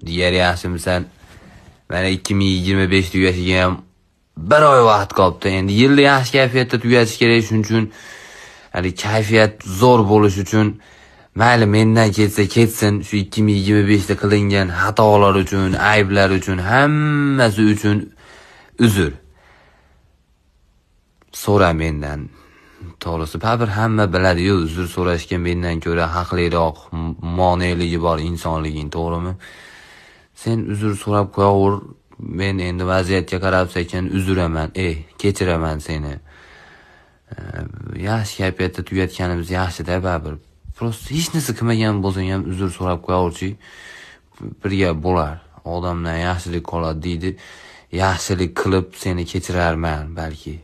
Diğer yaxshimisan? Mana 2025 tugashiga ham bir oy vaqt qolibdi. Endi yilni yaxshi kayfiyatda tugatish kerak, shuning uchun hali kayfiyat zo'r bo'lishi uchun mayli mendan ketsa ketsin, shu 2025 da qilingan xatolar uchun, ayblar uchun, hammasi uchun uzr. So'ra mendan. To'g'risi, baribir hamma biladi-yu, uzr so'rashga mendan ko'ra haqliroq, moneligi bor insonliging, to'g'rimi? Sen uzr so'rab qo'yaver, men endi vaziyatga qarab sekin uzraman, kechiraman seni. Yaxshi kayfiyatda tugatganimiz yaxshi-da baribir. Просто hech narsa qilmagan bo'lsang ham uzr so'rab qo'yaverchi, birga bo'lar. Odamdan yaxshilik qoladi deydi. Yaxshilik qilib seni kechirarman balki.